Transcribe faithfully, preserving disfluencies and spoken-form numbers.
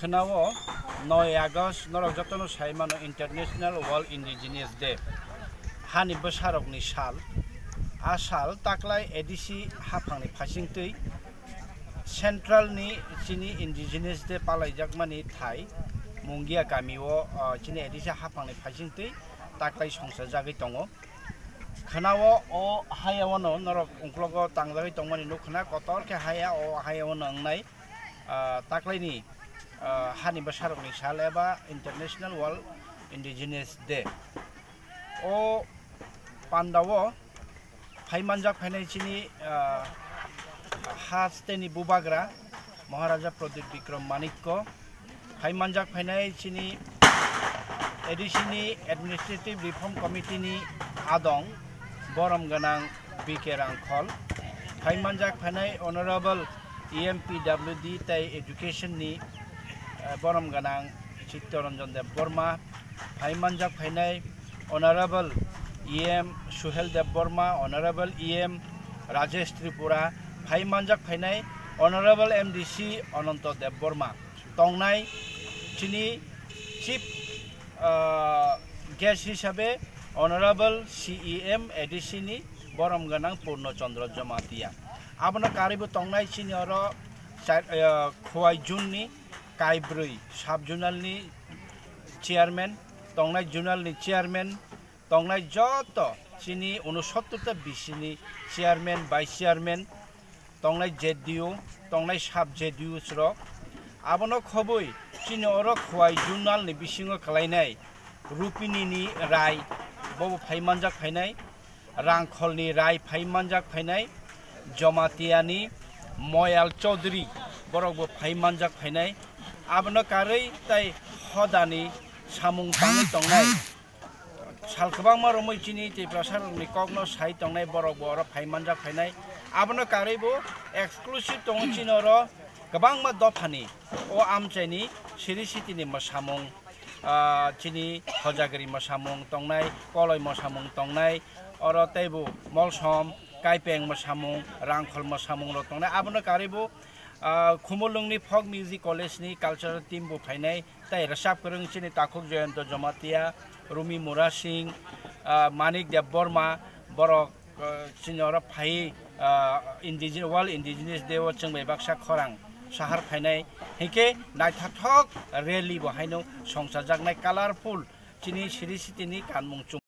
Khwnao noi August norok jotono sai mano International World Indigenous Day, hani bwsarokni sal. A sal taklai A D C haphangni phaisingtwi Central ni chini Indigenous Day palaijakmani thai Mungia kamio, ah, chini A D C haphangni phaisingtwi taklai songchajagwi tongo. Khwnao o hayao no norok ungklogo tangjagwi tongmani nukkhna, kotor khe haya o hayao no wngnai, ah, taklaini, ah, hani bwsarokni sal eba International World Indigenous Day. O pandao phai manjak phainai chini, ah, hasteni bubagra Maharaja Pradyut Bikram Manikko, phai manjak phainai chini A D C ni Administrative Reform Committee ni adong borom gwnang B K Rangkhol, phai manjak phainai Honorable E M P W D tei Education ni, eh, borom gwnang Chittaranjan Debbarma, phai manjak phainai Honorable E M Suhel Debbarma, Honorable E M Rajesh Tripura, phai manjak phainai Honorable M D C Ananto Debbarma, tongnai chini chief, ah, guest hisabe Honorable C E M A D C ni borom gwnang Purno Chandra Jamatia. Abono karwibo tongnai chini oro char-, ah, Khowai June ni kaibrwi sub zonal ni chairman, tongnai zonal ni chairman, tongnai joto chini unosottor ta B C ni chairman, vice chairman, tongnai Z D U, tongnai sub Z D U rok. Abono khobwi chini oro Khowai zonal ni bisingo khlainai Rupini ni Rai, bobo phai manjak phainai, Rangkholni Rai phai manjak phainai, Jamatia ni Moyal Chaudhary, borokbo phai manjak phainai. Abono karwi tai hodani samung tangwi tongnai. Sal kwbangma romwi chini Tiprasa rokni kokno sai tongnai, borok bo oro phai manjak phainai. Abono karwi bo exclusive tongo chini oro kwbangma dophani o amchaini Sri Sitini mwsamung, ah, chini Hojagiri mwsamung tongnai, Koloi mwsamung tongnai, oro teibo Molsom, Kaipeng mwsamung, Rangkhol mwsamung rok tongnai. Abono karwi bo, ah, Khumulwngni Folk Music College ni cultural team bo phainai. Tai rwchap kwrwng chini takhuk Jayanta Jamatia, Rumi Murasing, ah, Manik Debbarma, borok, ah, chini oro phai, ah, indigene-, World Indigenous Day o chwng bai baksa khorang sahar phainai. Hinkhe naithothok rally bo haino songchajaknai, colorful chini Sri Sitini kanmung chung.